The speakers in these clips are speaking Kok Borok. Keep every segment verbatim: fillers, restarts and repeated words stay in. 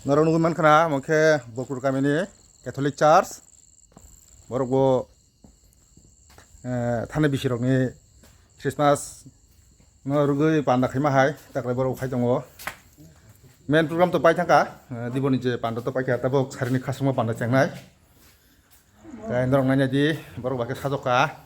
Norok nugwi mankha na, omo khe Bokur kamini Catholic Church. Borok bo, eh, thani bisirokni Christmas no rwgwi panda khaima hai, taklai borok khai tongo. Main program to pai thangkha, eh, diboni je panda to paikha, tabok sarini khasukma panda chengnai. Tei norok naina di, borok ba khe sajokha.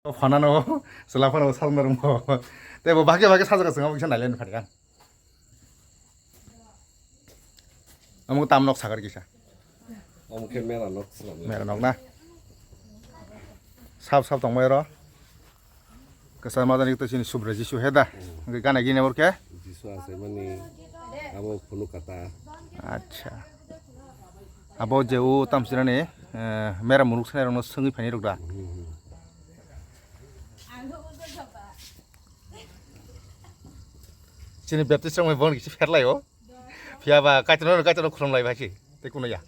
O phanano, chwla phano salma rwngmo. Tei bo bhage bhage sajak swngma kisa nailen phari ang. Omo tam nok sakar kisa. Omo khe mera nok swnam. Mera nok na. Sap sap tongmai ro. Kasa madani to sini Subra Jisu heda. Ngi gana gini borke. Jisu ase mani abo phunu kata. Acha. Abo je o tamsirani, eh, mera muruk sanai rokno swngwi phani rok da. Chini Baptist rok mai bon kisi pherlai o. Phiya ba kaitorno kaitorno khulum lai ba si. Tei kuno ya.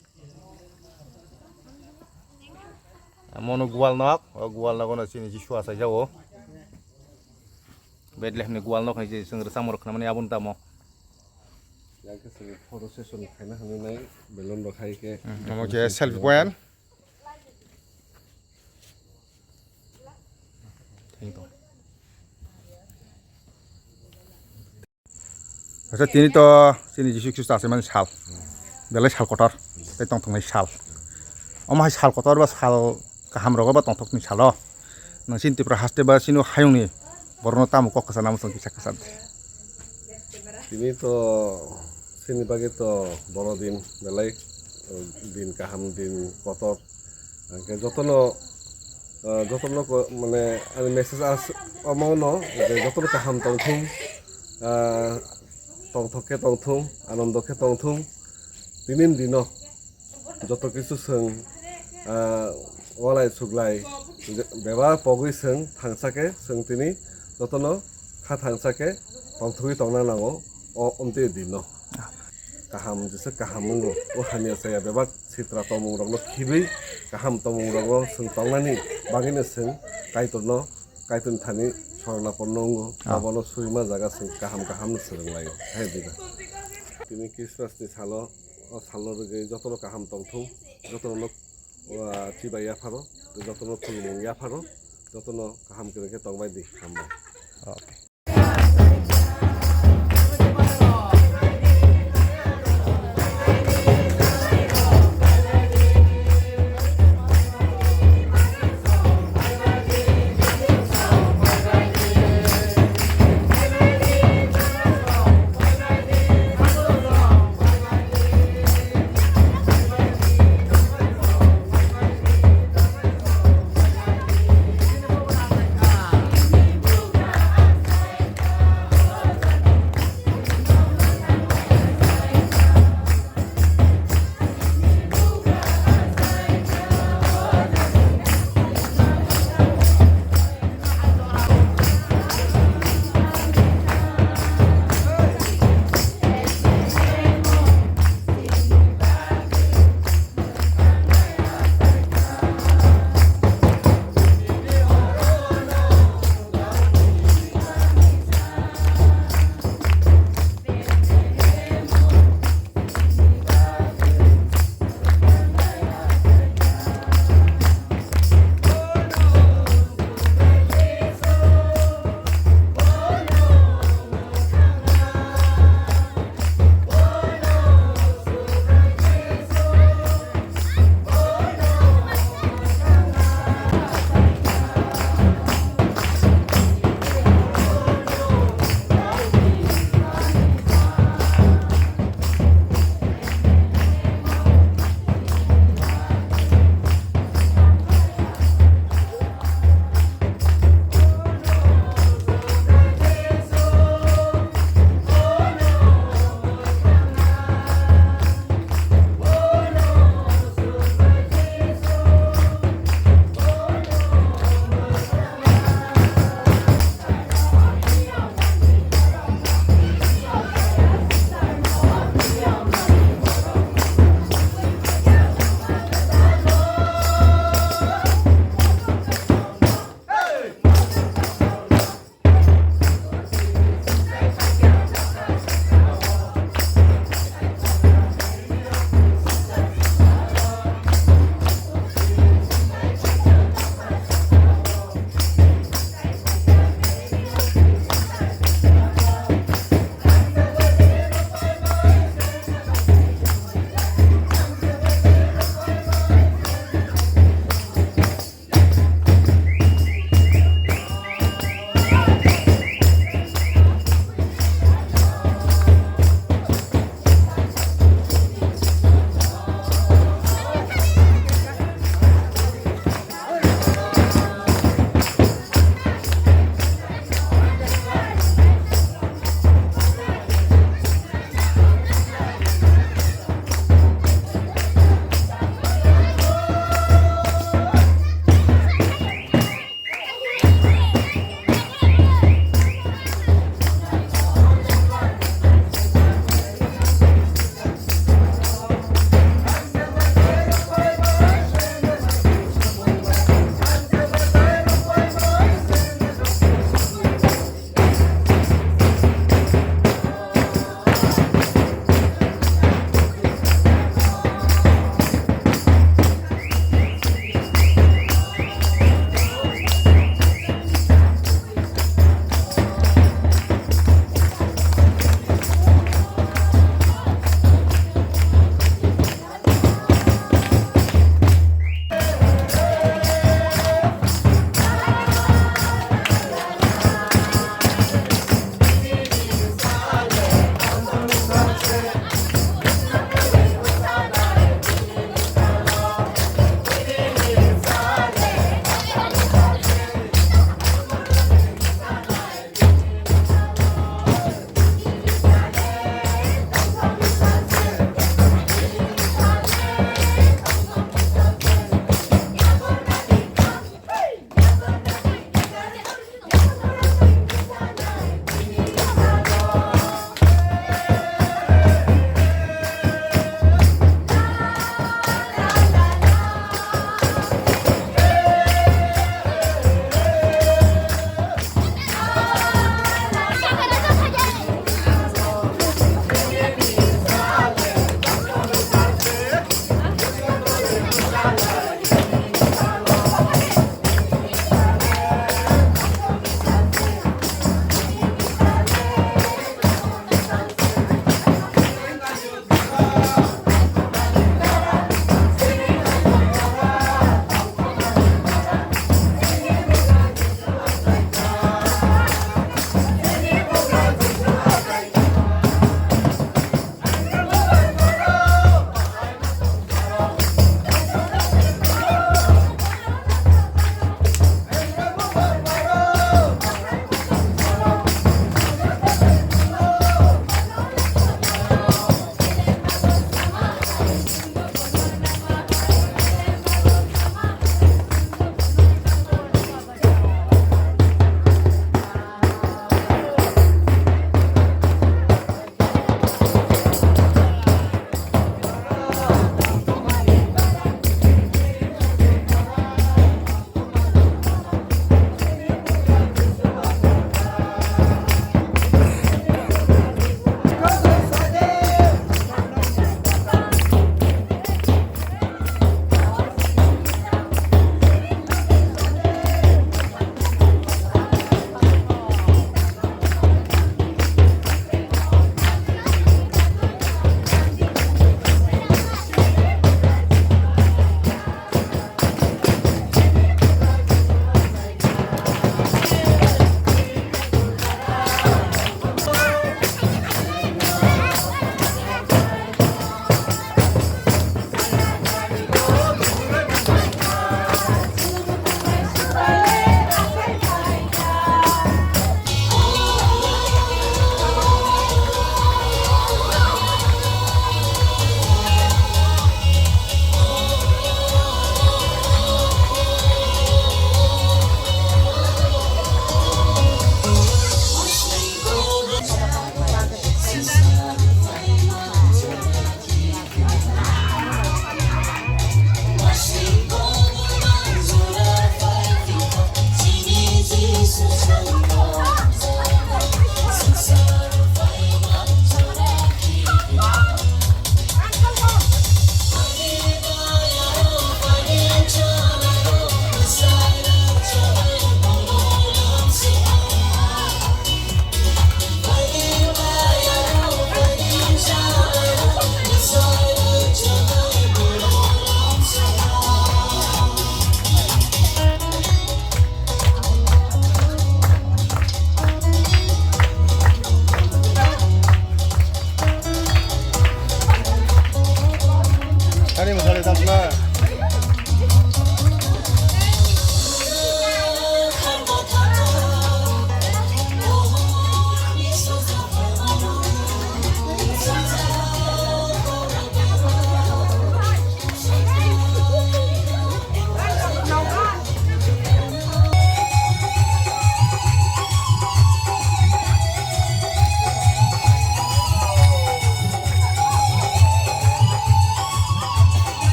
Mono gwal nok, o gwal nok ono chini Jisu asai jago. Bethlehem ni gwal nok ni je swngra samor khna mani abun tamo. Yang khe chwng photo session khaina hwnwi nai balloon rok hai khe. Hmm, omo khe selfie point. Thank you. Acha, tini to chini Jisu Khristo achaimani sal. Belai sal kotor tei tongthoknai sal. Omo hai sal kotor ba sal kaham rogo ba tongthokni salo. Nang chini Tripura haste ba chini hayungni borokno tamo kok kwsa namo chwng kisa kwsa. Tini to chini bagwi to boro din belai, uh, din kaham, din kotor. Hwnkhe jotono, uh, jotono ko-, mane ani message as omo no je jotono kaham tongthung, uh, tongthok khe tongthung, anondo khe tongthung. Tini ni dino joto kisu chwng, ah, walai suglai je-, bebak pogwi chwng thangsa khe chwng tini jotono kha thangsa khe tongthogwi tongna nango o omtwi dino. Kaham jesa kaham wngo, o hamya chaya bebak sitra tongmung rokno khibwi kaham tongmung rogo chwng tongnani bagwino chwng Kaitorno, Kaitorni thani sornaponno wngo, ah, abono swima jaga chwng kaham kaham no swrwng laio. Hai dino. Tini Christmas ni salo O salno rwgwi jotono kaham tongthung, jotono nok, ah, chibai yapharo, jotono khulumung yapharo, jotono kaham kwrwng khe tongbai di, hambai.